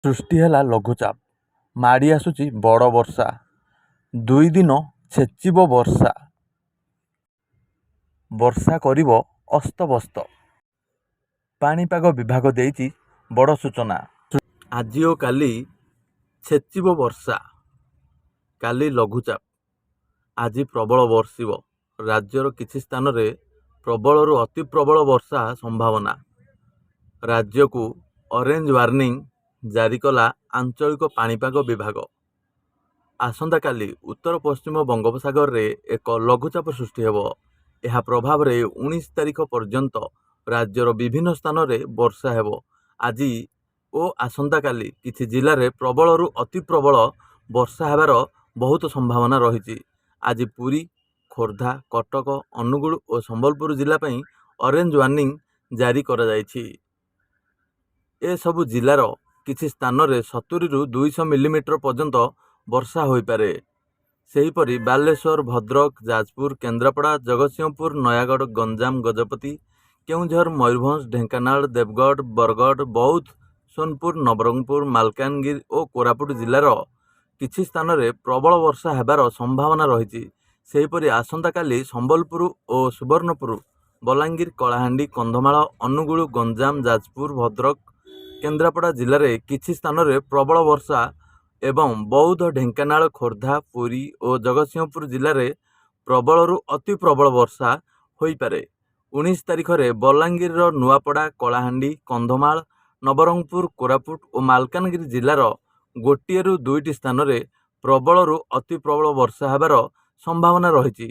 ସୃଷ୍ଟି ହେଲା ଲଘୁଚାପ। ମାଡ଼ି ଆସୁଛି ବଡ଼ ବର୍ଷା। 2 ଦିନ ଛେଚିବ ବର୍ଷା। ବର୍ଷା କରିବ ଅସ୍ତବ୍ୟସ୍ତ। ପାଣିପାଗ ବିଭାଗ ଦେଇଛି ବଡ଼ ସୂଚନା। ଆଜି ଓ କାଲି ଛେଚିବ ବର୍ଷା। କାଲି ଲଘୁଚାପ। ଆଜି ପ୍ରବଳ ବର୍ଷିବ। ରାଜ୍ୟର କିଛି ସ୍ଥାନରେ ପ୍ରବଳରୁ ଅତି ପ୍ରବଳ ବର୍ଷା ସମ୍ଭାବନା। ରାଜ୍ୟକୁ ଅରେଞ୍ଜ ୱାର୍ଣ୍ଣିଂ ଜାରି କଲା ଆଞ୍ଚଳିକ ପାଣିପାଗ ବିଭାଗ। ଆସନ୍ତାକାଲି ଉତ୍ତର ପଶ୍ଚିମ ବଙ୍ଗୋପସାଗରରେ ଏକ ଲଘୁଚାପ ସୃଷ୍ଟି ହେବ। ଏହା ପ୍ରଭାବରେ 19 ତାରିଖ ପର୍ଯ୍ୟନ୍ତ ରାଜ୍ୟର ବିଭିନ୍ନ ସ୍ଥାନରେ ବର୍ଷା ହେବ। ଆଜି ଓ ଆସନ୍ତାକାଲି କିଛି ଜିଲ୍ଲାରେ ପ୍ରବଳରୁ ଅତି ପ୍ରବଳ ବର୍ଷା ହେବାର ବହୁତ ସମ୍ଭାବନା ରହିଛି। ଆଜି ପୁରୀ, ଖୋର୍ଦ୍ଧା, କଟକ, ଅନୁଗୁଳ ଓ ସମ୍ବଲପୁର ଜିଲ୍ଲା ପାଇଁ ଅରେଞ୍ଜ ୱାର୍ଣ୍ଣିଂ ଜାରି କରାଯାଇଛି। ଏସବୁ ଜିଲ୍ଲାର କିଛି ସ୍ଥାନରେ 70ରୁ 200 ମିଲିମିଟର ପର୍ଯ୍ୟନ୍ତ ବର୍ଷା ହୋଇପାରେ। ସେହିପରି ବାଲେଶ୍ୱର, ଭଦ୍ରକ, ଯାଜପୁର, କେନ୍ଦ୍ରାପଡ଼ା, ଜଗତସିଂହପୁର, ନୟାଗଡ଼, ଗଞ୍ଜାମ, ଗଜପତି, କେଉଁଝର, ମୟୂରଭଞ୍ଜ, ଢେଙ୍କାନାଳ, ଦେବଗଡ଼, ବରଗଡ଼, ବୌଦ୍ଧ, ସୋନପୁର, ନବରଙ୍ଗପୁର, ମାଲକାନଗିରି ଓ କୋରାପୁଟ ଜିଲ୍ଲାର କିଛି ସ୍ଥାନରେ ପ୍ରବଳ ବର୍ଷା ହେବାର ସମ୍ଭାବନା ରହିଛି। ସେହିପରି ଆସନ୍ତାକାଲି ସମ୍ବଲପୁର ଓ ସୁବର୍ଣ୍ଣପୁର, ବଲାଙ୍ଗୀର, କଳାହାଣ୍ଡି, କନ୍ଧମାଳ, ଅନୁଗୁଳ, ଗଞ୍ଜାମ, ଯାଜପୁର, ଭଦ୍ରକ, କେନ୍ଦ୍ରାପଡ଼ା ଜିଲ୍ଲାରେ କିଛି ସ୍ଥାନରେ ପ୍ରବଳ ବର୍ଷା ଏବଂ ବୌଦ୍ଧ, ଢେଙ୍କାନାଳ, ଖୋର୍ଦ୍ଧା, ପୁରୀ ଓ ଜଗତସିଂହପୁର ଜିଲ୍ଲାରେ ପ୍ରବଳରୁ ଅତି ପ୍ରବଳ ବର୍ଷା ହୋଇପାରେ। 19 ତାରିଖରେ ବଲାଙ୍ଗୀରର ନୂଆପଡ଼ା, କଳାହାଣ୍ଡି, କନ୍ଧମାଳ, ନବରଙ୍ଗପୁର, କୋରାପୁଟ ଓ ମାଲକାନଗିରି ଜିଲ୍ଲାର ଗୋଟିଏରୁ ଦୁଇଟି ସ୍ଥାନରେ ପ୍ରବଳରୁ ଅତି ପ୍ରବଳ ବର୍ଷା ହେବାର ସମ୍ଭାବନା ରହିଛି।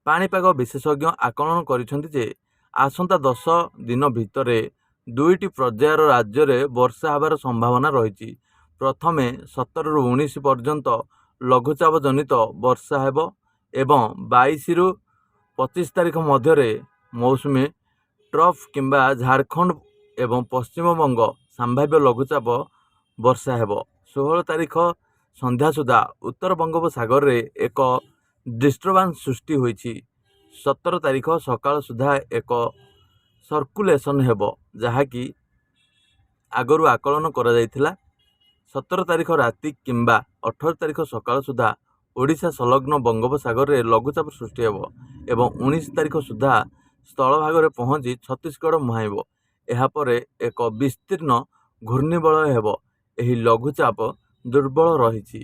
ପାଣିପାଗ ବିଶେଷଜ୍ଞ ଆକଳନ କରିଛନ୍ତି ଯେ ଆସନ୍ତା 10 ଦିନ ଭିତରେ ଦୁଇଟି ପର୍ଯ୍ୟାୟରେ ରାଜ୍ୟରେ ବର୍ଷା ହେବାର ସମ୍ଭାବନା ରହିଛି। ପ୍ରଥମେ 17ରୁ 19 ପର୍ଯ୍ୟନ୍ତ ଲଘୁଚାପ ଜନିତ ବର୍ଷା ହେବ ଏବଂ 22ରୁ 25 ତାରିଖ ମଧ୍ୟରେ ମୌସୁମୀ ଟ୍ରଫ୍ କିମ୍ବା ଝାଡ଼ଖଣ୍ଡ ଏବଂ ପଶ୍ଚିମବଙ୍ଗ ସମ୍ଭାବ୍ୟ ଲଘୁଚାପ ବର୍ଷା ହେବ। 16 ତାରିଖ ସନ୍ଧ୍ୟା ସୁଦ୍ଧା ଉତ୍ତର ବଙ୍ଗୋପସାଗରରେ ଏକ ଡିଷ୍ଟର୍ବାନ୍ସ ସୃଷ୍ଟି ହୋଇଛି। 17 ତାରିଖ ସକାଳ ସୁଦ୍ଧା ଏକ ସର୍କୁଲେସନ୍ ହେବ, ଯାହାକି ଆଗରୁ ଆକଳନ କରାଯାଇଥିଲା। 17 ତାରିଖ ରାତି କିମ୍ବା 18 ତାରିଖ ସକାଳ ସୁଦ୍ଧା ଓଡ଼ିଶା ସଂଲଗ୍ନ ବଙ୍ଗୋପସାଗରରେ ଲଘୁଚାପ ସୃଷ୍ଟି ହେବ ଏବଂ 19 ତାରିଖ ସୁଦ୍ଧା ସ୍ଥଳଭାଗରେ ପହଞ୍ଚି ଛତିଶଗଡ଼ ମୁହାଁଇବ। ଏହାପରେ ଏକ ବିସ୍ତୀର୍ଣ୍ଣ ଘୂର୍ଣ୍ଣିବଳୟ ହେବ। ଏହି ଲଘୁଚାପ ଦୁର୍ବଳ ରହିଛି।